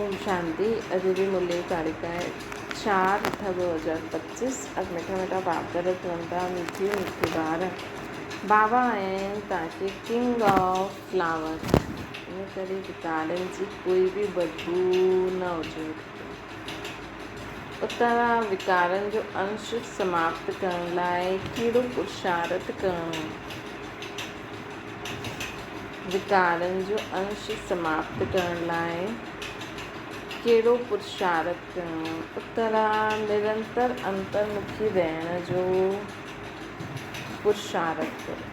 اوم شانتي اڄ جي مرلي جي تاريخ آهي چار اٺ 2025 اڄ مٺا مٺا بابدر چون ٿا مٺي مٺي ٻار بابا آهن توهان کي ڪنگ آف فلاور ان ڪري وڪارن جي ڪوئي به بدبو نه هجڻ کپي اتان وڪارن جو انش سماپت ڪرڻ لاء ڪهڙو پرشارٿ ڪرڻو وڪارن جو انش سماپت ڪرڻ لاء ڪهڙو پرشارٿ ڪرڻو؟ اترا، نرنتر انترمکي رهڻ جو پرشارٿ ڪريو.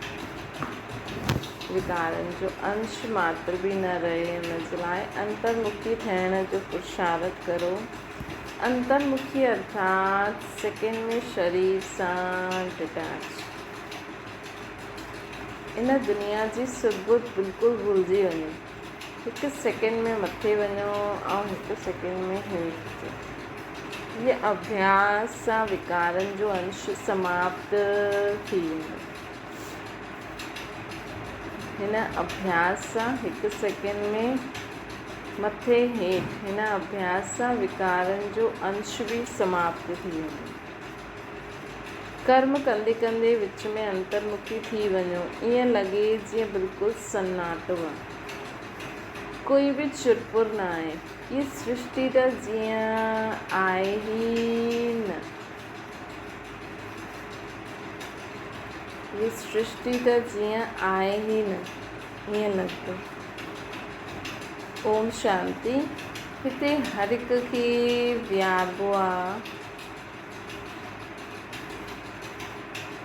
وڪارن جو انش ماتر به نه رهي ان جي لاء انترمکي ٿيڻ جو پرشارٿ ڪرو. انترمکي ارٿات سيڪنڊ ۾ شرير سان ڊٽيچ. ان دنيا جي سڌ ٻڌ بلڪل ڀلجي وڃو. هڪ سيڪنڊ ۾ مٿي وڃو ۽ هڪ سيڪنڊ ۾ هيٺ اچو. هيء اڀياس سان وڪارن جو انش سماپت ٿي ويندو. هن اڀياس سان هڪ سيڪنڊ ۾ مٿي هيٺ هن اڀياس سان وڪارن جو انش به سماپت ٿي ويندو. ڪرم ڪندي ڪندي وچ ۾ انترمکي ٿي وڃو، ائين لڳي جيئن بلڪل سناٽو آ. ڪوئي به چرپر نه آهي. هي سرشٽي ته جيئن آهي ئي نه. هي سرشٽي ته جيئن آهي ئي نه. ائين لڳندو. اوم شانتي. هتي هر هڪ کي ويهاربو آ.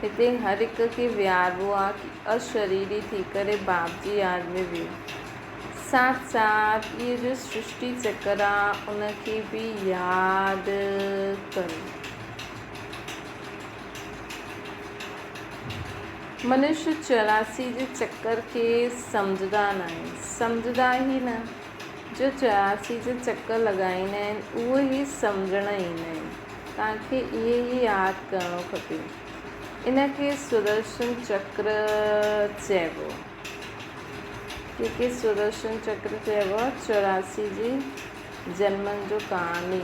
هتي هر هڪ کي ويهاربو آ ڪي اشريري ٿي ڪري باپ جي ياد ۾ ويهو. ساٿ ساٿ اهو جو سرشٽي چڪر آ ان کي به ياد ڪريو. منش 84 جي چڪر کي سمجهدا ناهن، سمجهدا ئي نه. جو 84 جا چڪر لڳائيندا آهن اهي ئي سمجهڻ ايندا آهن. توهان کي اهي ئي ياد ڪرڻو کپي. ان کي سدرشن چڪر چئبو آهي. ڪنهن کي سدرشن چڪر چئبو آهي؟ 84 جي جنمن جو ڪهاڻي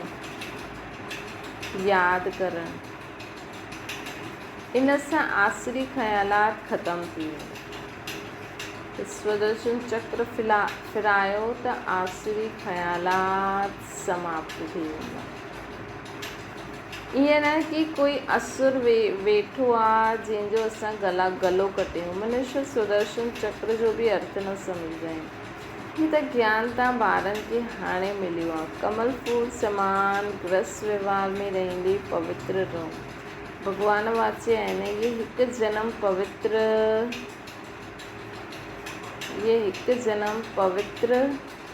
ياد ڪرڻ. ان سان آسري خيالات ختم ٿي ويندا. سودرشن چڪر ڦرايو ته آسري خيالات سماپت ٿي ويندا. ائين نه ڪي ڪوئي اسر ويٺو آ جنهن جو اسان گلو ڪٽيون. منشي سودرشن چڪر جو به ارٿ نه سمجهندا آهن. هي ته گيان تان ٻارن کي هاڻي مليو آ. ڪمل ڦول سمان گرهست وهنوار ۾ رهندي پوتر رهو. ڀڳوان واچي آهن اهي هڪ جنم پوتر. اهي هڪ جنم پوتر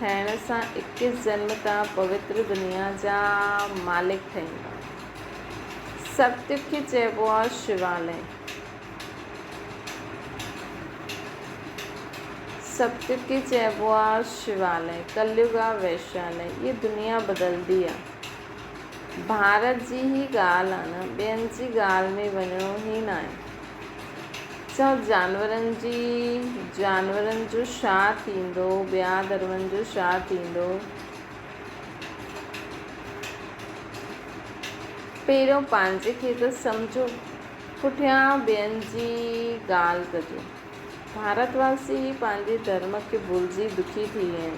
ٺهڻ سان اڪيس جنم تان پوتر دنيا جا مالڪ ٺهيندا. ستيگ کي چئبو آهي شوالئه. ستيگ کي چئبو آهي شوالئه. ڪليگ آهي ويشالئه. اهي دنيا بدلدي آهي. ڀارت جي هي ڳالهه آهي نه ٻين جي ڳالهه ۾ وڃڻو ئي ناهي. چئو جانورن جي جانورن جو ڇا ٿيندو ٻيا ڌرمن جو ڇا ٿيندو؟ پهريون پنهنجي کي ته سمجهو پٺيان ٻين جي ڳالهه ڪجو. ڀارت واسي ئي پنهنجي ڌرم کي ڀلجي دکي ٿي ويا آهن.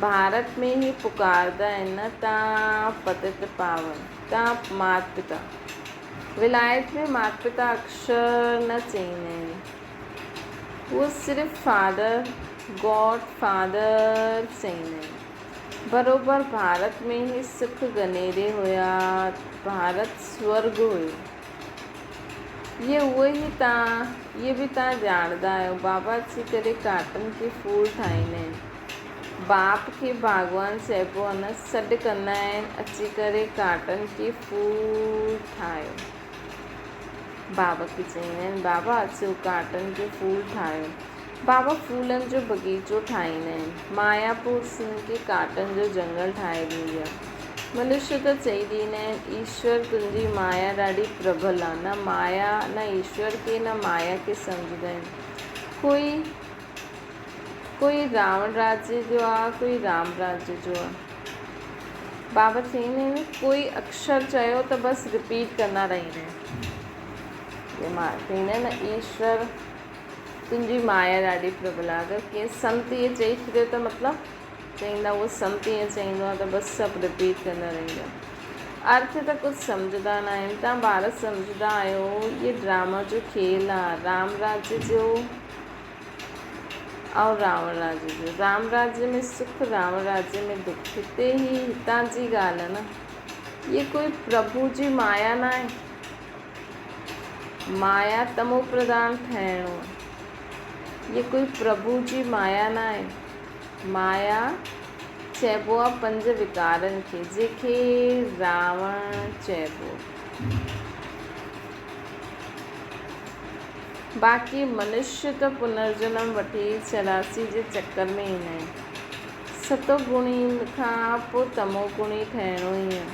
ڀارت ۾ هي پڪاردا آهن نه تان پتت پاون تان مات پتا. ولايت ۾ مات پتا اڪشر نه چئيندا آهن. هو صرف فادر، گاڊ فادر چئيندا آهن. بروبر ڀارت ۾ هي سک گنيري هيا، ڀارت سورڳ هيو. اهي اهي ئي تان، اهي به تان ڄاڻندا آهيو. بابا اچي ڪري ڪاٽن کي ڦول ٺاهيندا آهن. باپ کي ڀاڳوان چئبو آهي نه، سڏ ڪندا آهن اچي ڪري ڪاٽن کي ڦول ٺاهيو. بابا کي چئيندا آهن بابا اچو ڪاٽن کي ڦول ٺاهيو. بابا ڦولن جو بغيچو ٺاهيندا آهن. مايا پور سنگهه کي ڪاٽن جو جنگل ٺاهي ڏيندي آهي. منشي ته چئي ڏيندا آهن ايشور تنهنجي مايا ڏاڍي پربل آهي. نه مايا نه ايشور کي نه مايا کي سمجهندا آهن. ڪوئي ڪوئي راوڻ راجيه جو آ، ڪوئي رام راجيه جو آ. بابا چئيندا آهن ڪوئي اڪشر چيو ته بس رپيٽ ڪندا رهندا آهن. جيئن مان چئيندا آهن نه ايشور تنهنجي مايا ڏاڍي پربل آهي. اگر ڪنهن سنت ائين چئي ڇڏيو ته مطلب چئيندا اهو سنت ائين چئيندو آهي ته بس سڀ رپيٽ ڪندا رهندا آهن. ارٿ ته ڪجهه سمجهندا نه آهن. توهان ٻار سمجهندا آهيو هي ڊراما جو کيل آهي. رام راجيه جو ۽ راوڻ راجيه جو. رام راجيه ۾ سک راوڻ راجيه ۾ دک. هتي هي هتان جي ڳالهه آهي نه. هيء ڪوئي پرڀو جي مايا ناهي. مايا تمو پرڌان ٺهڻو آهي. هيء ڪوئي پرڀو جي مايا ناهي. مايا چئبو آهي پنج وڪارن کي، جنهن کي راوڻ چئبو آهي. باقي منشي ته پنرجنم وٺي 84 جي چڪر ۾ ايندا آهن. ستو گڻي کان پوء تمو گڻي ٺهڻو ئي آهي.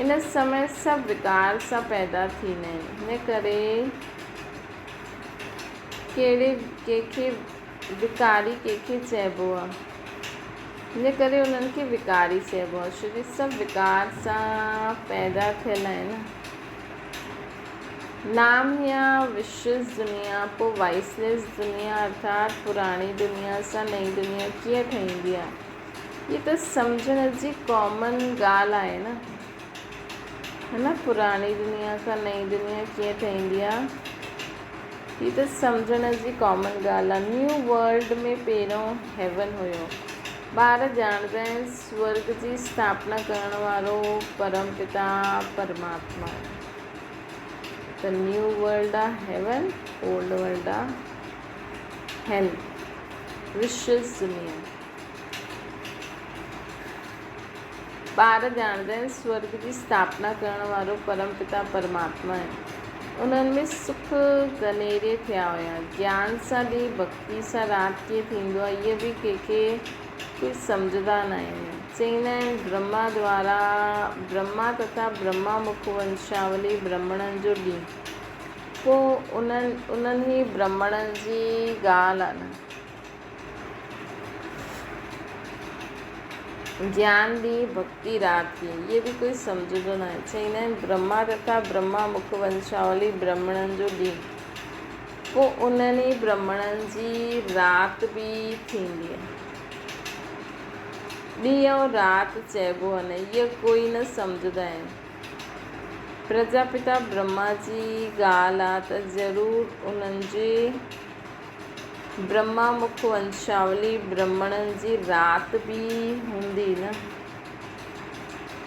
ان سمي سڀ وڪار سان پيدا ٿيندا آهن. ان ڪري ڪهڙي ڪنهن کي وڪاري ڪنهن کي چئبو آهي. ان ڪري انهن کي وڪاري چئبو آهي. ڇو جو سڀ وڪار سان پيدا ٿيل آهن. نام يا وشس دنيا پوء وائسليس دنيا ارٿات پراڻي دنيا سان نئين دنيا ڪيئن ٺهيندي آهي؟ هي ته سمجهڻ جي ڪامن ڳالهه آهي نه. ها نه پراڻي دنيا کان نئين دنيا ڪيئن ٺهيندي آهي؟ هي ته سمجهڻ جي ڪامن ڳالهه آهي. نيو ورلڊ ۾ پهريون هيون هيو. ٻار ڄاڻندا آهن سورڳ جي اسٿاپنا ڪرڻ وارو پرم پتا پرماتما آهي. ته نيو ورلڊ آ هيون، اولڊ ورلڊ آ هيل، وشز دنيا. ٻار ڄاڻندا آهن سورڳ جي اسٿاپنا ڪرڻ وارو پرم پتا پرماتما آهي. انهن ۾ سک گنيري ٿيا هيا. گيان سان ڏينهن ڀڳتي سان رات ڪيئن ٿيندو آهي اهو به ڪنهن کي ڪجهه سمجهندا ناهن. چئيندا آهن برهما دوارا برهما تٿا برهما مک ونشاولي برهمڻن جو ڏينهن. پوء انهن انهن ئي برهمڻن جي ڳالهه آهي نه. گيان ڏينهن ڀڳتي رات ڏينهن اهي به ڪوئي سمجهندو ناهي. چئيندا آهن برهما تٿا برهما مک ونشاولي برهمڻن جو ڏينهن. پوء انهن ئي برهمڻن جي رات به ٿيندي آهي. ڏينهن ۽ رات چئبو آهي نه اهي ڪوئي نه سمجهندا آهن. پرجاپتا برهما جي ڳالهه آ ته ضرور انهن جي برهما مک ونشاولي برهمڻن جي رات به هوندي نه.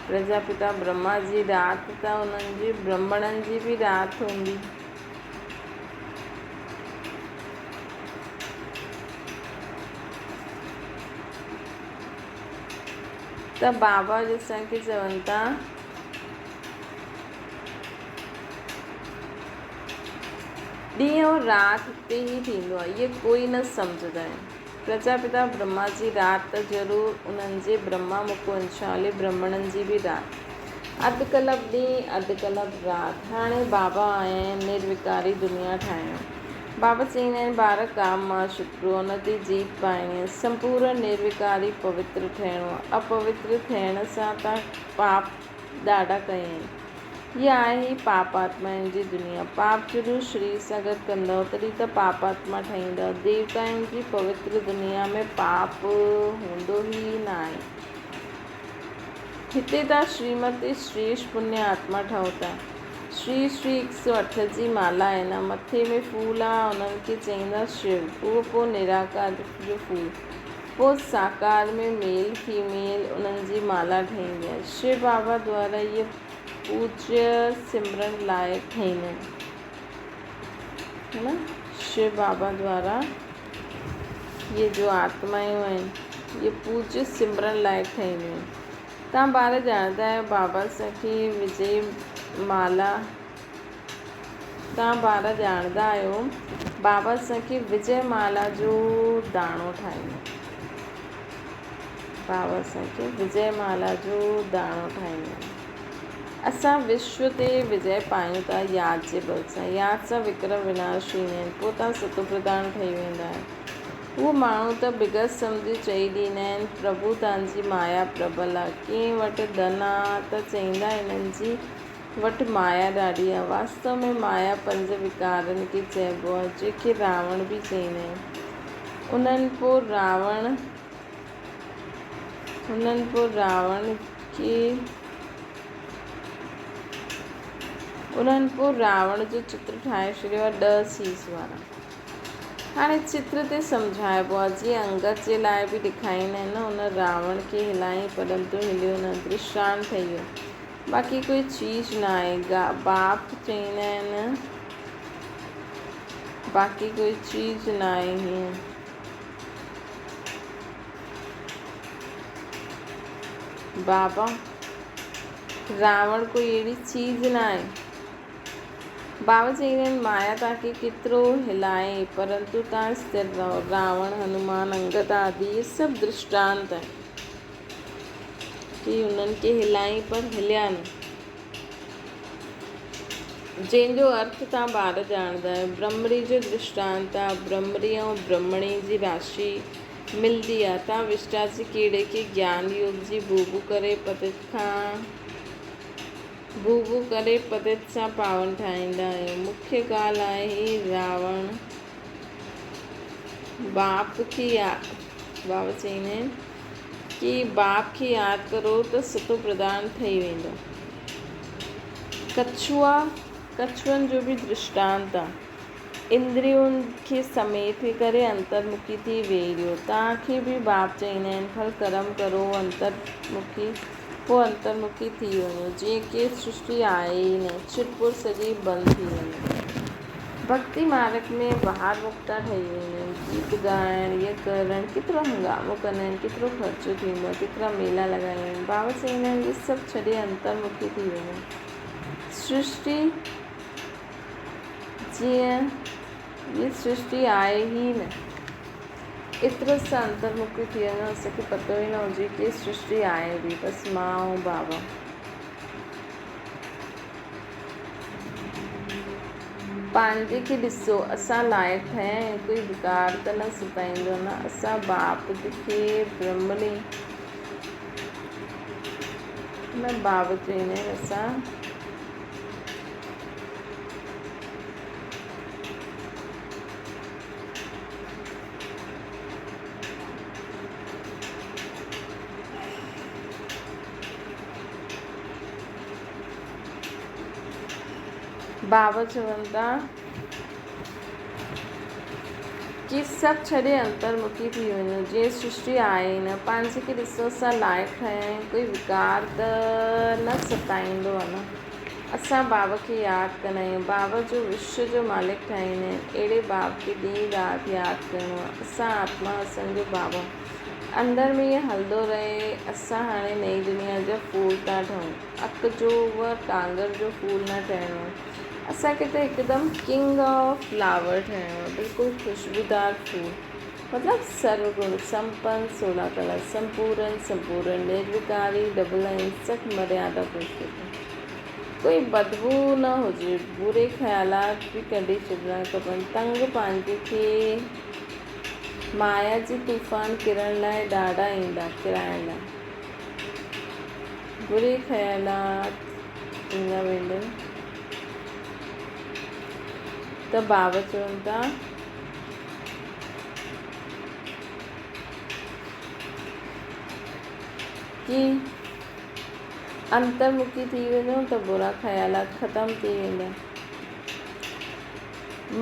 پرجاپتا برهما جي رات ته انهن جي برهمڻن جي به رات هوندي. ته بابا ڏسڻ کي چون ٿا. ڏينهن ۽ رات هتي ئي ٿيندو آهي، اهي ڪوئي نه سمجهندا آهن. پرجاپتا برهما جي رات ته ضرور انهن جي برهما مک ونشاولي برهمڻن جي به رات. اڌ ڪلپ ڏينهن، اڌ ڪلپ رات. هاڻي بابا آيا آهن نروڪاري دنيا ٺاهڻ. بابا چئيندا آهن ٻار ڪام مان ڇٽڪرو ان تي جيت پائڻي آهي. سمپورن نروڪاري پوتر ٺهڻو آهي. اپوتر ٿيڻ سان تان پاپ ڏاڍا ڪيائين. هيء آهي ئي پاپ آتمائن جي دنيا. پاپ جڏهن شرير سان گڏ ڪندؤ، تڏهن ته پاپ آتما ٺهيندؤ. ديوتائن جي پوتر دنيا ۾ پاپ هوندو ئي ناهي. هتي تان شريمت تي شريش پڃ آتما ٺهو ٿا. شري شري هڪ سؤ اٺ جي مالا آهي نه، مٿي ۾ ڦول آ، انهن کي چئيندا شو، اهو پوء نراڪار جو ڦول. پوء ساڪار ۾ ميل فيميل انهن جي مالا ٺهيندي آهي. شو بابا دوارا اهي پوڄيه سمرن لائق ٺهيندا آهن. هي نه شو بابا دوارا اهي جو آتمايون آهن اهي پوڄيه سمرن لائق ٺهينديون آهن. توهان ٻار ڄاڻندا آهيو بابا سان کي وجي مالا توهان ٻار ڄاڻندا آهيو بابا اسان کي وجي مالا جو داڻو ٺاهيندو بابا اسان کي وجي مالا جو داڻو ٺاهيندو اسان وشو تي وجي پايون ٿا ياد جي بل سان ياد سان وڪرم وناش ٿيندا آهن پوء توهان ستو پرڌان ٺهي ويندا آهيو. اهو ماڻهو ته بغض سمجهي چئي ڏيندا آهن، پرڀو تان جي مايا پربل آ. ڪنهن وٽ ڌن آ ته چئيندا هنن جي وٽ مايا ڏاڍي آ. واستو ۾ مايا پنج وڪارن کي چئبو آ، جنهن کي راوڻ به چئيندا آهن. انهن پوء راوڻ انهن پوء راوڻ کي انهن پوء راوڻ جو چتر ٺاهي ڇڏيو آ ڏهه سيس وارا. هاڻي چتر تي سمجهائبو آهي، جيئن انگد جي لاء به ڏيکاريندا آهن نه، ان راوڻ کي هلايائين پرنتو هليو نه، درشٽانت ٺهي ويو. باقي ڪوئي چيز نه آهي. باپ چئيندا آهن باقي ڪوئي چيز نه آهي هيئن. بابا راوڻ ڪوئي اهڙي چيز نه آهي. بابا چئيندا آهن، مايا توهان کي ڪيترو هلائي، پرنتو توهان اسٿر رهو. راوڻ، هنومان، انگد آدي اهي سڀ درشٽانت آهن ڪي انهن کي هلائين پر هليا نه. جنهن جو ارٿ توهان ٻار ڄاڻندا آهيو. برهمري جو درشٽانت آهي. برهمري ۽ برهمڻي جي راشي ملندي آهي. توهان وشٽا جي ڪيڙي کي گيان يوگ جي بو بو ڪري پتت کان بو بو ڪري پتت سان پاون ٺاهيندا آهيون. مکيه ڳالهه آهي هي راوڻ باپ کي بابا چئيندا آهن ڪي باپ کي ياد ڪرو ته ستو پرڌان ٺهي ويندو. ڪڇوا ڪڇون جو به درشٽانت آ. اندرين کي سميٽي ڪري انترمکي ٿي ويهي رهيو. توهان کي به باپ چئيندا آهن، ڦل ڪرم ڪرو انترمکي، پوء انترمکي ٿي وڃو. جيئن ڪي سرشٽي آهي ئي نه، چٽ پور سڄي بند ٿي وڃي. ڀڳتي مارڳ ۾ ٻاهر مڪتا ٺهي ويندا آهن. گيت ڳائڻ، يا ڪرڻ، ڪيترو هنگامو ڪندا آهن، ڪيترو خرچو ٿيندو آهي، ڪيترا ميلا لڳايا آهن. بابا چئيندا آهن، اهي سڀ ڇڏي انترمکي ٿي وڃو. سرشٽي. جيئن هيء سرشٽي آهي ئي نه. ايترو سا انترمکي ٿي وڃو اسان کي پتو ئي نه هجي ڪي سرشٽي آهي به بس مان ۽ بابا. پنهنجي کي ڏسو اسان لائق ٺهيا آهيون ڪوئي وڪار ته نه ستائيندو نه اسان باپ کي برهمڻي نه بابا چئيندا آهن اسان بابا چون ٿا ڪي سڀ ڇڏي انترمکي ٿي وڃو جيئن سرشٽي آهي ئي نه پنهنجي کي ڏسو اسان لائق ٺهيا آهيون ڪوئي وڪار ته نه ستائيندو آهي نه اسان بابا کي ياد ڪندا آهيون بابا جو وشو جو مالڪ ٺاهيندا آهن اهڙي باب کي ڏينهن رات ياد ڪرڻو آهي اسان آتما اسان جو بابا اندر ۾ ائين هلندو رهي اسان هاڻي نئين دنيا جا ڦول ٿا ٺهون اک جو و ٽانگر جو ڦول نه ٺهڻو آهي اسان کي ته هڪدم ڪنگ آف فلاور ٺهڻو آهي بلڪل خوشبودار ڦول مطلب سرو گڻ سمپن سولا ڪلا سمپورن سمپورن نروڪاري ڊبل اهنسڪ مريادا پرشوتم ڪوئي بدبو نه هجي بري خيالات به ڪڍي ڇڏڻا کپن تنگ پنهنجي کي مايا جي طوفان ڪرڻ لاء ڏاڍا ايندا ڪرائڻ لاء بري خيالات ايندا ويندا ته بابا چون ٿا ڪي انترمکي ٿي وڃو ته برا خيالات ختم ٿي ويندا.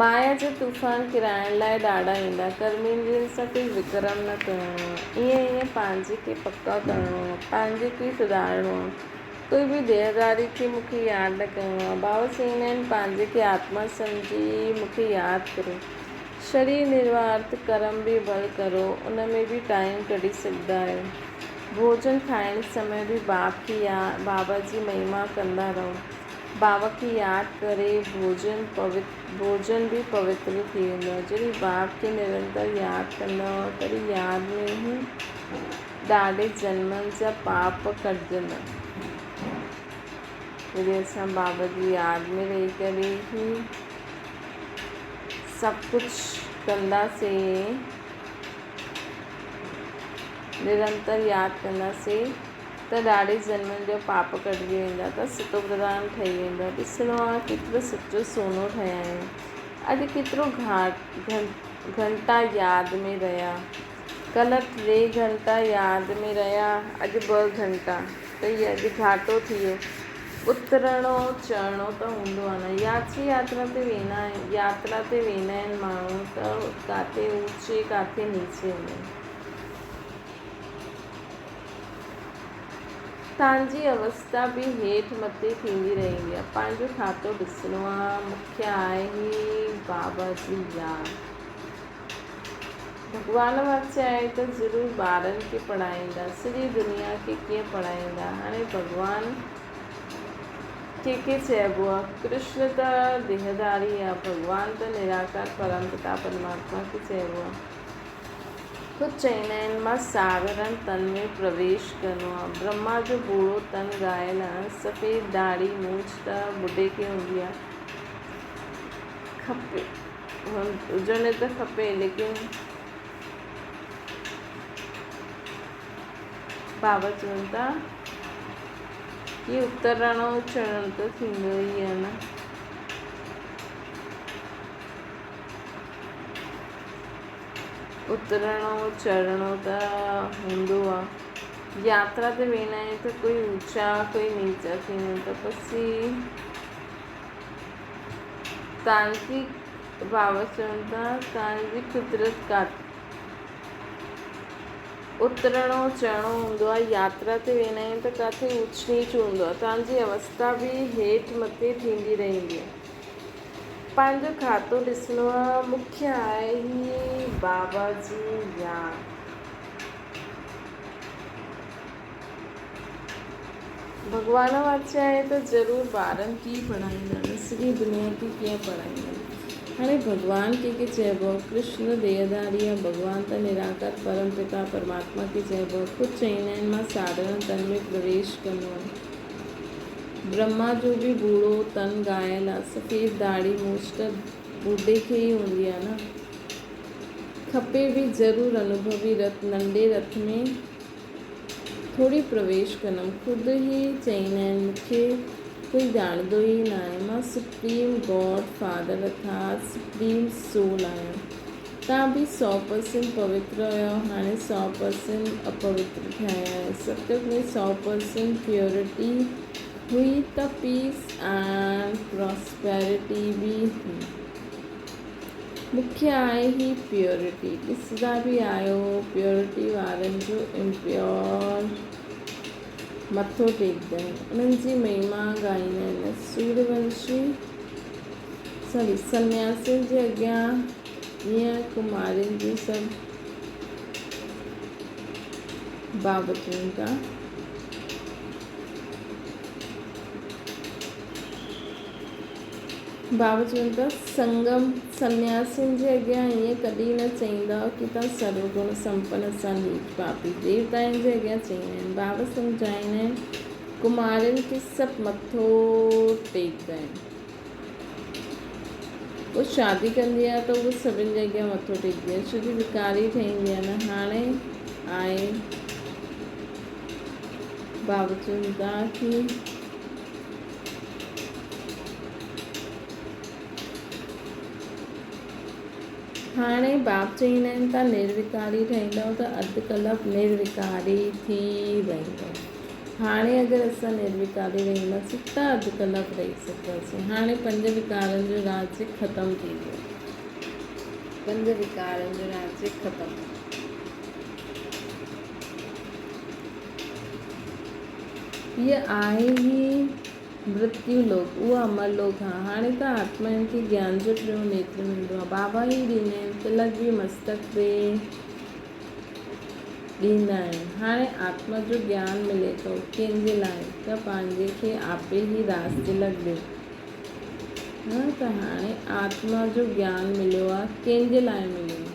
مايا جا طوفان ڪيرائڻ لاء ڏاڍا ايندا. ڪرميندرين سان ڪوئي وڪرم نه ڪرڻو آهي. ائين ائين پنهنجي کي پڪا ڪرڻو آهي. پنهنجي کي سڌارڻو آهي. ڪوئي به ديهداري کي مون کي ياد نه ڪرڻو آهي. بابا چئيندا آهن پنهنجي کي آتما سمجهي مون کي ياد ڪرو. شرير نروارت ڪرم به ڀل ڪرو ان ۾ به ٽائيم ڪڍي سگهندا آهيو. ڀوڄن کائڻ سمي به باپ کي يا بابا جي مهما ڪندا رهو. بابا کي ياد ڪري ڀوڄن ڀوڄن به پوتر ٿي ويندو آهي. جڏهن باپ کي نرنتر ياد ڪندا آهيو تڏهن ياد ۾ ئي ڏاڍي جنمن جا پاپ ڪٽجندا. جڏهن اسان بابا جي ياد ۾ رهي ڪري ئي سڀ ڪجهه ڪنداسين. نرنتر ياد ڪنداسين ته ڏاڍي جنمن جا پاپ ڪٽجي ويندا ته ستو پرڌان ٺهي ويندو. ڏسڻو آ ڪيترو سچو سونو ٺهيا آهيون. اڄ ڪيترو گهنٽا ياد ۾ رهيا. ڪلهه ٽي گهنٽا ياد ۾ رهيا اڄ ٻه گهنٽا ته هي اڄ گهاٽو ٿي ويو. اترڻو چڙهڻو ته هوندو آ نه. ياچي ياترا تي ويندا آهن ياترا تي ويندا آهن ماڻهو ته ڪاٿي اوچي ڪاٿي نيچي هوندا آهن. تان جي اوستا به هيٺ مٿي ٿيندي رهندي آ. پنهنجو کاتو ڏسڻو آ. مکيه آهي هي بابا جي ياد. ڀڳوان واسطي آهي ته ضرور ٻارن کي پڙهائيندا. سڄي دنيا کي ڪيئن پڙهائيندا. هاڻي ڀڳوان کي کي چئبو آ. ڪرشن ته ديهڌاري آ. ڀڳوان ته نراڪار پرم پتا پرماتما کي چئبو آ. خود چئيندا آهن مان ساڌارڻ تن ۾ پرويش ڪرڻو آ. برهما جو ڀورو تن گايل آ. سفيد ڏاڙهي مونڇ ته ٻڍي کي هوندي آ. کپي هجڻ ته کپي ليڪن بابا چون ٿا هي اترڻو چڙهڻ ته ٿيندو ئي آ نه. اترڻو چڙهڻو ته هوندو آ. ياترا تي ويندا آهيون ته ڪوئي اوچا ڪوئي نيچا ٿيندا آهن تپسي تانجي بابا چون ٿا تانجي قدرت ڪاٿي. اترڻو چڙهڻو هوندو آ ياترا تي ويندا آهيون ته ڪاٿي اوچ نيچ هوندو آ تانجي اوستا به هيٺ مٿي ٿيندي رهندي آ. پنهنجو کاتو ڏسڻو آ مکيه آهي هي بابا جي ياد. ڀڳوان واسطي آهي ته ضرور ٻارن کي ئي پڙهائيندا نه سڄي دنيا کي ڪيئن پڙهائيندا. هاڻي ڀڳوان ڪنهن کي چئبو آ ڪرشن ديهڌاري آ ڀڳوان ته نراڪار پرم پتا پرماتما کي چئبو آ خود چئيندا آهن مان ساڌارڻ تن ۾ پرويش ڪندو آهيان. برهما جو به ڀوڙو تن گايل آ. سفيد ڏاڙهي مونڇ ته ٻڍي کي ئي هوندي آ نه. کپي به ضرور انوڀوي رت ننڍي رٿ ۾ ٿوري پرويش ڪندم. خود ئي چئيندا آهن مون کي ڪوئي ڄاڻندو ئي ناهي. مان سپريم گاڊ فادر ارٿات سپريم سول آهيان. توهان به سئو پرسنٽ پوتر هيؤ، هاڻي سئو پرسنٽ اپوتر ٿيا آهيو. ستيوگ ۾ سئو پرسنٽ پيورٽي هئي ته پيس اينڊ پراسپيرٽي به هئي. مکيه آهي هي پيورٽي. ڏسندا به آهيو پيورٽي وارن جو امپيور مٿو ٽيڪندا آهن، انهن جي مهما ڳائيندا آهن. سوريونشي سوري سنياسين جي اڳيان ائين ڪمارين جي سڀ بابتون ٿا. بابا چون ٿا سنگم سنياسين جي اڳيان ائين ڪڏهن نه چئيندا ڪي تان سرو گڻ سمپن اسان نيچ پاپي ديوتائن جي اڳيان چئيندا آهن. بابا سمجهائيندا آهن ڪمارين کي سڀ مٿو ٽيڪدا آهن. پوء شادي ڪندي آهي ته اهو سڀن جي اڳيان مٿو ٽيڪندي آهي ڇو جي وڪاري ٺهيندي آهي نه هاڻي آء بابا چون ٿا ڪي هاڻي باپ چئيندا آهن ته نروڪاري ٺهيندؤ ته اڌ ڪلپ نروڪاري ٿي ويندؤ. هاڻي اگر اسان نروڪاري رهنداسين ته اڌ ڪلاڪ رهي سگهنداسين. هاڻي پنج وڪارن جو راڄ ختم ٿي ويو. پنج وڪارن جو راڄ ختم. هيء آهي ئي مرتيو لوڪ، اهو امر لوڪ. ها، هاڻي ته آتمائن کي گيان جو ٽيون نيتر ملندو آهي. بابا ئي ڏيندا آهن. تلڪ به مستڪ تي ڏيندا آهن. هاڻي آتما جو گيان ملي ٿو، ڪنهن جي لاء؟ ته پنهنجي کي آپي ئي راز تلڪ ڏيو. ها ته هاڻي آتما جو گيان مليو آهي، ڪنهن جي لاء مليو آهي؟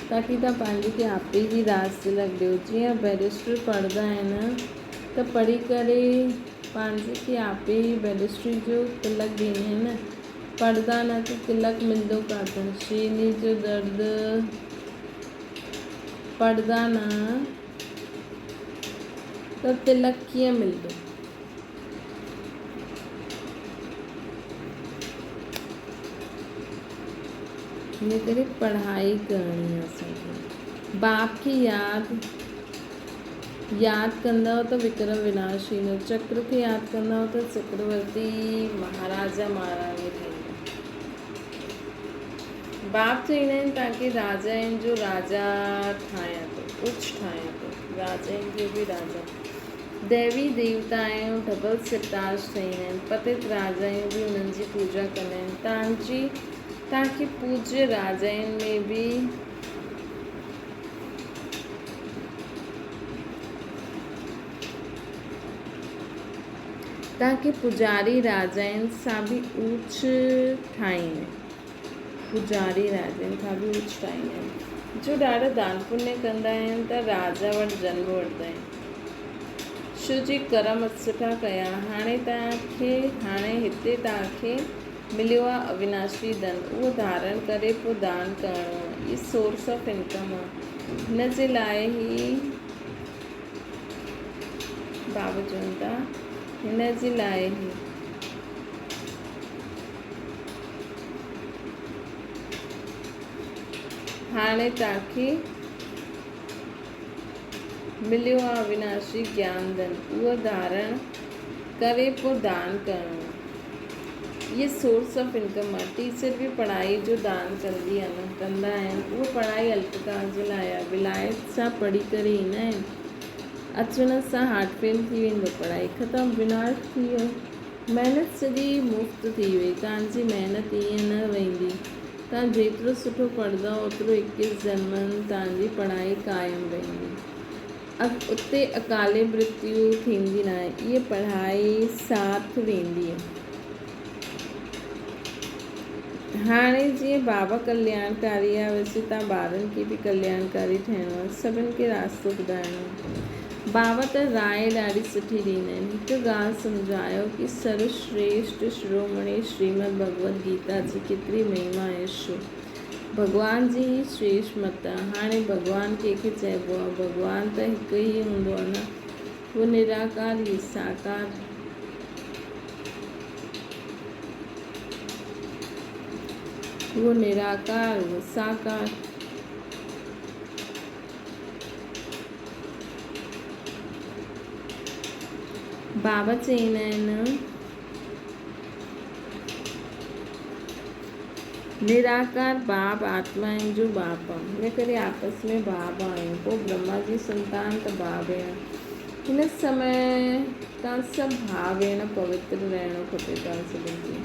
تاڪي توهان پنهنجي کي آپي ئي راز تلڪ ڏيو. جيئن بئريسٽر پڙهندا آهن ته پڙهي ڪري پنهنجي کي آپي ئي بئريسٽري جو تلڪ ڏيندا آهن نه. پڙهندا نه ته تلڪ ملندو ڪاٿان؟ شيني جو درد. پڙهندا نه ته تلڪ ڪيئن ملندو؟ ان ڪري پڙهائي ڪرڻي آهي اسان کي. باپ کي ياد ياد ڪندؤ ته وڪرم وناش ٿيندو. چڪر کي ياد ڪندؤ ته چڪرورتي مهاراجا مهاراڻي ٺهيندا. باپ چئيندا آهن توهان کي راجائن جو راجا ٺاهيان ٿو، اچ ٺاهيان ٿو، راجائن جو به راجا. ديوي ديوتائون ڊبل سرتاج ٺهيندا آهن، پتت راجائون به انهن جي پوڄا ڪندا آهن. توهان جي توهان کي پوڄيه راجائن ۾ به توهان کي پوڄاري راجائن سان به اوچ ٺاهيندا آهن. پوڄاري راجن کان به اوچ ٺاهيندا آهن. جو ڏاڍا دان پڃ ڪندا آهن ته راجا وٽ جنم وٺندا آهن. شو جي ڪرم سٺا ڪيا، هاڻي توهان کي هاڻي هتي توهان کي مليو آهي اويناشي ڌن، اهو ڌارڻ ڪري پوء دان ڪرڻو آهي. هي سورس آف انڪم آهي. هن جي لاء هي بابا چون ٿا هن جي لاء هي. هاڻي توکي مليو آ اوناشي گيان ڌن، اهو ڌارڻ ڪري پوء دان ڪرڻو آ. اهي سورس آف انڪم آ. ٽيچر به پڙهائي جو دان ڪندي آ نه، ڪندا آهن. اهو پڙهائي الپڪال جي لاء آ. ولايت سان پڙهي ڪري ايندا آهن، اچڻ سان هارٽ فيل ٿي ويندو، پڙهائي ختم، وناش ٿي ويو. محنت سڄي مفت ٿي وئي. توهان جي محنت ائين نه ويندي. توهان جيترو سٺو پڙهندؤ اوترو ايڪيس جنمن توهان جي پڙهائي قائم رهندي. اتي اڪالي مرتيو ٿيندي ناهي. اهي پڙهائي ساٿ ويندي. هاڻي جيئن بابا ڪلياڻڪاري آهي ويسي توهان ٻارن کي به ڪلياڻڪاري ٺهڻو آهي. سڀن کي راستو ٻڌائڻو آهي. بابا ته راء ڏاڍي سٺي ڏيندا آهن. هڪ ڳالهه سمجهايو ڪي سرو شريشٽ شرومڻي شريمد ڀڳوت گيتا جي ڪيتري مهما آهي شو ڀڳوان جي هي شريشٽ مت آهي. هاڻي ڀڳوان ڪنهن کي چئبو آهي؟ ڀڳوان ته هڪ ئي هوندو آهي نه. هو نراڪار هي ساڪار. هو نراڪار هو ساڪار. بابا چئيندا آهن، نراڪار باب آتمائن جو باپ آ، ان ڪري آپس ۾ ڀاء ڀاء آهيون، پوء برهما جي سنتان ته ڀاء ڀيڻ. هن سمي توهان سڀ ڀاء ڀيڻ پوتر رهڻو کپي توهان سڀن کي.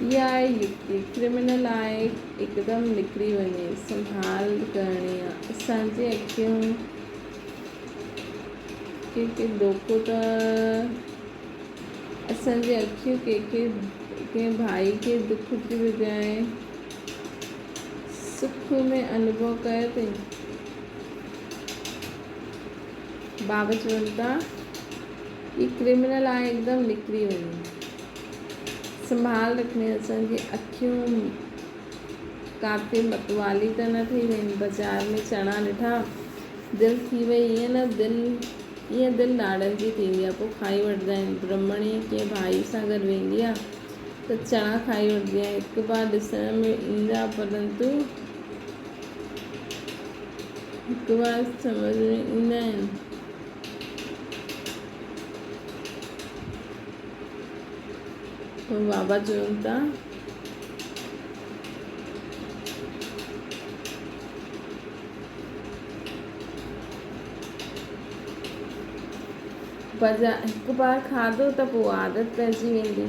اها آهي يڪتي، ڪرمنل آهي هڪدم نڪري وڃي، سنڀال ڪرڻي آ، اسان جي اکيون ڪنهن کي دوکو ته اسان جي اکيون ڪنهن کي ڪنهن ڀائي کي دک جي بجاء سک ۾ انوڀو ڪيو اٿئي؟ بابا چون ٿا هي ڪرمنل آهي هڪدم نڪري وڃي. سنڀال رکڻي اسان جي اکيون ڪاٿي متوالي ته نه ٿي وين. بازار ۾ چڻا ڏٺا دل ٿي وئي ائين نه دل ائين دل لاڙن جي ٿيندي آ پوء کائي وٺندا آهن. برهمڻي ڪنهن ڀائي سان گڏ ويندي آ ته چڻا کائي وٺندي آ. هڪ بار ڏسڻ ۾ ايندا پرنتو هڪ بار سمجهه ۾ ايندا آهن. پوء بابا چون ٿا. بجا هڪ بار کاڌو ته پوء عادت پئجي ويندي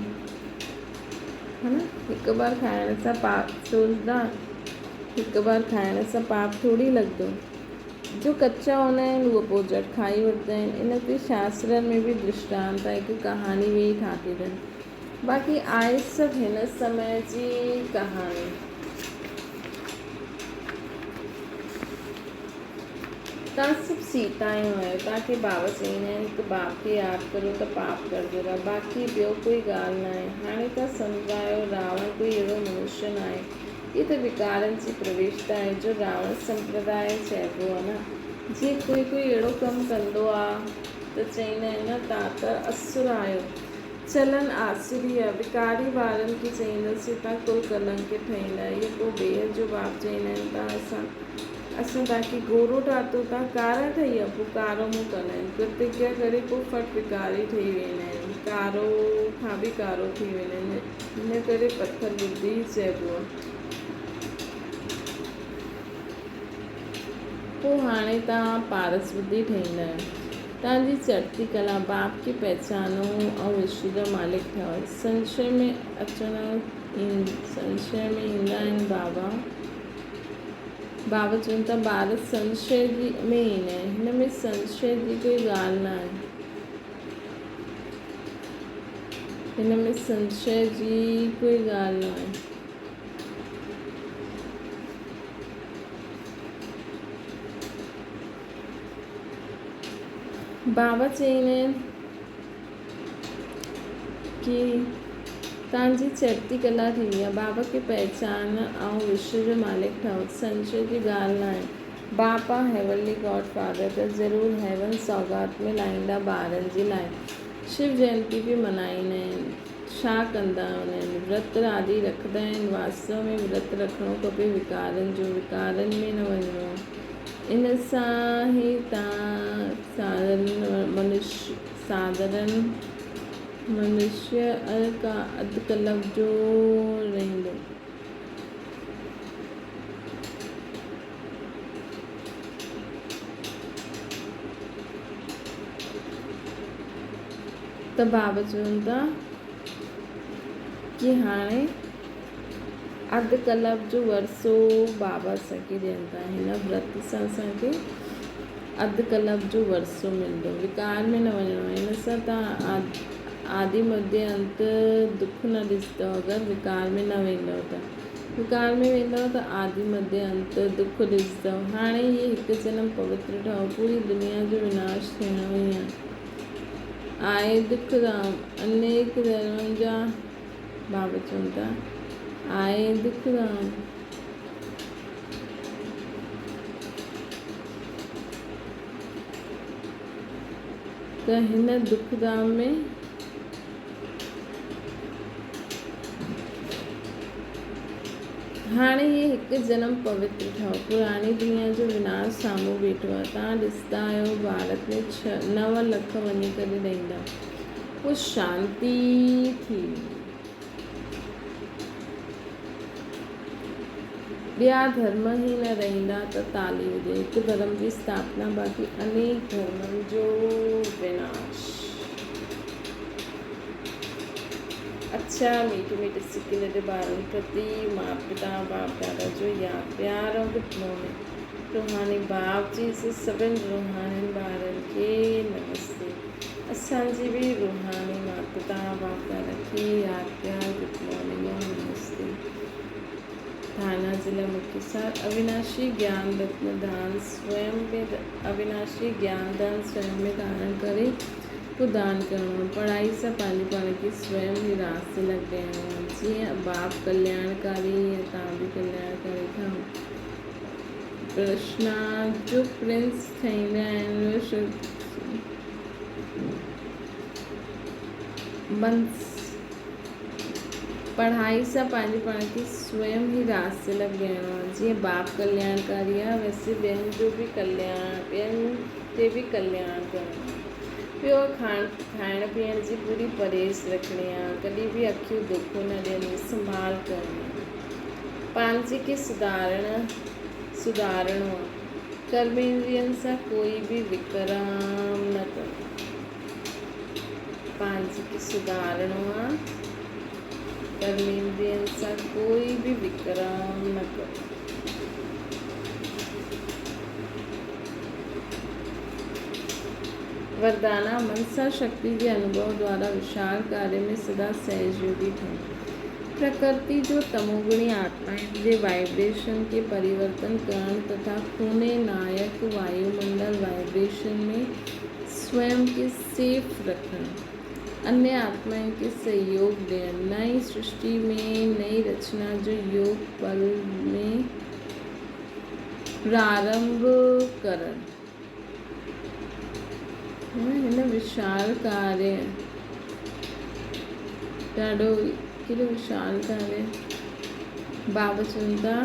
ها نه هڪ بار کائڻ سان پاپ سوچدا هڪ بار کائڻ سان پاپ ٿوري لڳندو. جو ڪچا هوندا آهن اهي پوء جهٽ کائي وٺندا آهن. ان تي شاسترن ۾ به درشٽانت آهي، هڪ ڪهاڻي ويهي ٺاهي اٿن. باقي آهي سڀ هن سمي جي ڪهاڻي. توهان سڀ سيتايون آهيو، توهان کي بابا چئيندا آهن هڪ باپ کي ياد ڪريو ته پاپ ڪرجو ٿا، باقي ٻيو ڪوئي ڳالهه ناهي. هاڻي توهان سمجهايو راوڻ ڪوئي اهڙو منشيه ناهي. هي ته وڪارن جي پرويشتا آهي جو راوڻ سمپرداء چئبو آهي نه. جيئن ڪوئي ڪوئي اهڙو ڪم ڪندو آ ته چئيندا آهن نه تان ته اسر آهيو. چلن آسري آ. وڪاري وارن کي چئينداسين تان ڪل ڪلنڪ ٺهيندا. اهي پوء بيحد جو باپ چئيندا آهن تان اسان اسان تان کي گورو ٺاتو تان ڪارا ٺهي ويا پوء ڪارو منهن ڪندا آهن. ڪرتگيا ڪري پوء ڦٽ وڪاري ٺهي ويندا آهن. ڪارو کان به ڪارو ٿي ويندا آهن. ان ڪري پٿر ٻڌي ئي چئبو آ. پوء هاڻي توهان پارس ٻڌي ٺهيندا آهيو. توهان جي چڙهتي ڪلا، باپ کي پهچانو ۽ وشو جا مالڪ ٺهو. سنشي ۾ اچڻ سنشي ۾ ايندا آهن بابا. بابا چون ٿا ٻار سنشي جي ۾ ايندا آهن. هن ۾ سنشي جي ڪوئي ڳالهه نه آهي. هن ۾ سنشي جي ڪوئي ڳالهه نه آهي. بابا چئين ڪي توهان جي چڙهتي ڪلا ٿيندي آهي. بابا کي پهچان ۽ وشو جو مالڪ ٺهو. سنشي جي ڳالهه ناهي. باپ آ هيونلي گاڊ فادر ته ضرور هيون سوغات ۾ لائيندا ٻارن جي لاء. شو جينتي به منائيندا آهن. ڇا ڪندا آهن؟ ورت آدي رکندا آهن. واستو ۾ ورت رکڻو کپي وڪارن جو وڪارن ۾ نه وڃڻو. ان سان ئي تان ساڌارن منشيه کان اڌ ڪلپ جو رهندو. ته بابا چون ٿا ڪي هاڻي اڌ ڪلپ جو ورثو بابا اسان کي ڏين ٿا هن ورت سان اسان کي اڌ ڪلپ جو ورثو ملندو وڪار ۾ نه وڃڻو هن سان تان آدي مڌي انت دک نه ڏسندو اگر وڪار ۾ نه ويندو ته وڪار ۾ ويندؤ ته آدي مڌي انت دک ڏسندؤ. هاڻي هي هڪ جنم پوتر ٺهو، پوري دنيا جو وناش ٿيڻو ئي آهي. آهي دک ڌام، انيڪ ڌرمن جا بابا چون ٿا، آهي دک ڌام. ته هن دک ڌام ۾. هاڻي هي هڪ جنم پوتر ٺهو. پراڻي دنيا جو وناش سامهون بيٺو آهي. توهان ڏسندا آهيو ڀارت ۾ ڇهه نو لک وڃي ڪري رهندا. پوء شانتي ٿي ويندي. ٻيا ڌرم ئي نه رهندا ته تالي هجي. هڪ ڌرم جي اسٿاپنا باقي انيڪ ڌرمن جو وناش. اڇا ميٺي ميٺي سڪ لڏي ٻارن پرتي مات پتا باپ دادا جو ياد پيار ۽ گڊ مارننگ روحاني باپ جي سڀن روحانين ٻارن کي نمستي اسان جي به روحاني مات پتا باپ دادا کي ياد پيار گڊ مارننگ ۽ نمستي ٿانا ضلع مڪتسر اويناشي گيان رتن ڌان سويم ۾ اويناشي گيان ڌان سويم ۾ ڌارڻ ڪري ڪو دان ڪرڻو آهي. پڙهائي سان پنهنجي پاڻ کي سويم ئي راز تلڪ ڏيڻو آهي. جيئن باپ ڪلياڻڪاري ايئن توهان به ڪلياڻڪاري ٺهو. پرشنا جو پرنس ٺهيندا آهن بنس. پڙهائي سان پنهنجي پاڻ کي سويم ئي راز تلڪ ڏيڻو آهي. جيئن باپ ڪلياڻڪاري آهي ويسي ٻين جو به ڪلياڻ ٻين تي به ڪلياڻ ڪرڻو آهي. ٻيو کائڻ پيئڻ جي پوري پرهيز رکڻي آهي. ڪڏهن به اکيون دوکو نه ڏيڻيون، سنڀال ڪرڻي آهي. پنهنجي کي سڌارڻ سڌارڻو آهي. ڪرميندرين سان ڪوئي به وڪرام نه ڪرڻو آهي. پنهنجي کي سڌارڻو آهي. ڪرميندرين سان ڪوئي به وڪرام نه ڪرڻو آهي. وردانا، منسا شڪتي جي انوڀو دوارا وشال ڪاريه ۾ سدا سهجيوگي ٺهڻ. پرڪرتي جو تموگڻي آتمائن جي وائبريشن کي پريورتن ڪرڻ تٿا خوني نائڪ وايومنڊل وائبريشن ۾ سويم کي سيف رکڻ. انيه آتمائن کي سهيوگ ڏيڻ. نئين سرشٽي ۾ نئين رچنا جو يوگ پل ۾ پرارنڀ ڪرڻ. هن وشال ڪاريه ڏاڍو ڪيڏو وشال ڪاريه بابا چون ٿا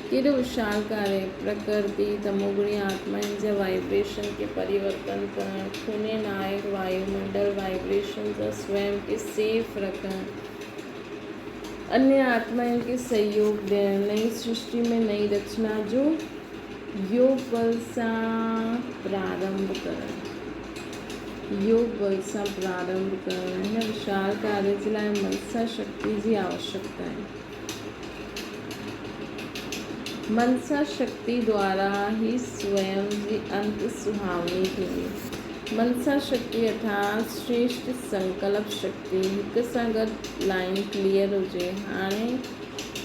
ڪيڏو وشال ڪاريه پرڪرتي تموگڻي آتمائن جا وائبريشن کي پريورتن ڪرڻ خوني نائڪ وايومنڊل وائبريشن سان سويم کي سيف رکڻ انيه آتمائن کي سهيوگ ڏيڻ نئين سرشٽي ۾ نئين رچنا جو يوگ بل سان پرارنڀ ڪرڻ، يوگ بل سان پرارنڀ ڪرڻ هن وشال ڪاريه جي لاء منسا شڪتي جي آوشڪتا آهي. منسا شڪتي دوارا ئي سويم جي انت سهاوني ٿيندي. منسا شڪتي ارٿات شريشٽ سنڪلپ شڪتي هڪ سان گڏ لائين ڪليئر هجي. هاڻي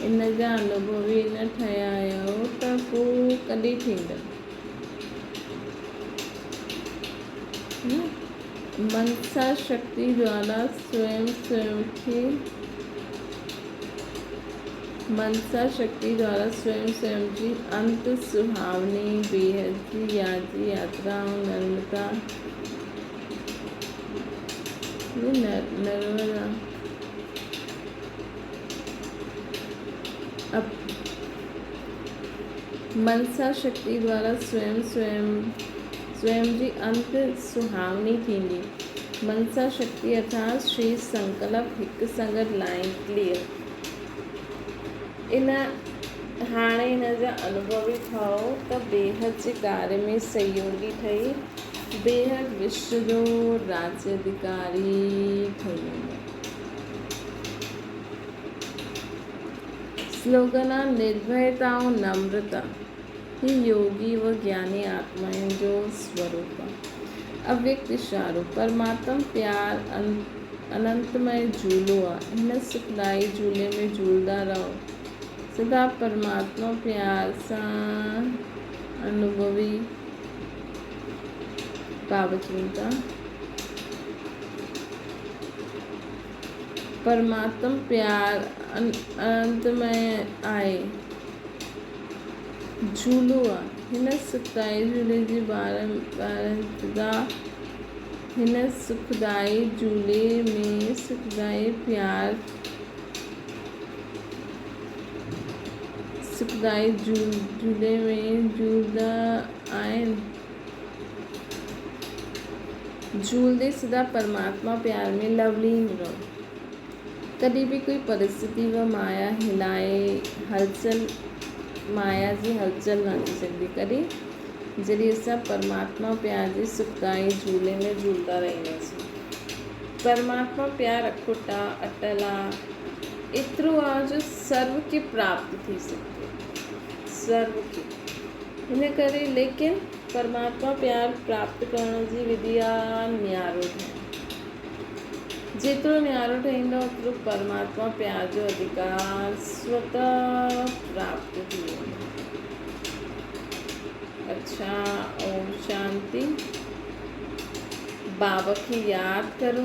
ان جا انوڀوي نه ٺهيا آهيو ته پوء ڪڏهن ٿيندا؟ منسا شڪتي دوارا سويم سويم کي منسا شڪتي دوارا سويم سويم جي انت سهاوني بيحد جي ياد جي ياترا ۽ نرمتا نرمدا منسا شڪتي دوارا سويم سويم سويم جي انت سهاوني ٿيندي. منسا شڪتي ارٿات شري سنڪلپ هڪ سان گڏ لائين ڪليئر. ان هاڻي ان جا انوڀوي ٺهو ته بيحد جي ڪاري ۾ سهيوگي ٺهي بيحد وشو جو راجيه اڌڪاري ٺهي ويندا. سلوگن آ نرڀيتا ۽ نمرتا هي يوگي و گياني آتمائن جو سوروپ آ. اويڪت اشارو، پرماتم پيار اننتمئي جهولو آ. هن سکدائي جهولي ۾ جهولندا رهو. سدا پرماتما پيار سان انوڀوي بابا چون ٿا. پرماتم پيار اننتمئي آهي. جهولو آ. هن سکدائي جهولي جي بارندا هن سکدائي جهولي ۾ سکدائي پيار سکدائي جهولي ۾ جهولندا آهن. جهولندي سدا پرماتما پيار ۾ لولين رهو. ڪڏهن به ڪوئي پرستتي و مايا هلائي هلچل مايا جي هلچل نه ٿي سگهندي. ڪڏهن؟ جڏهن اسان پرماتما پيار جي سکدائي جهولي ۾ جهولندا رهنداسون. پرماتما پيار اکٽ آ، اٽل آ، ايترو آ جو سرو کي پراپت ٿي سگهندو. سرو کي. ان ڪري ليڪن پرماتما پيار پراپت ڪرڻ جي وڌي آ نيارو ٺهڻ. جيترو نيارو ٺهيندو اوترو پرماتما پيار جو اڌڪار سوتح پراپت ٿي ويندو. اڇا اوم شانتي. بابا کي ياد ڪرو.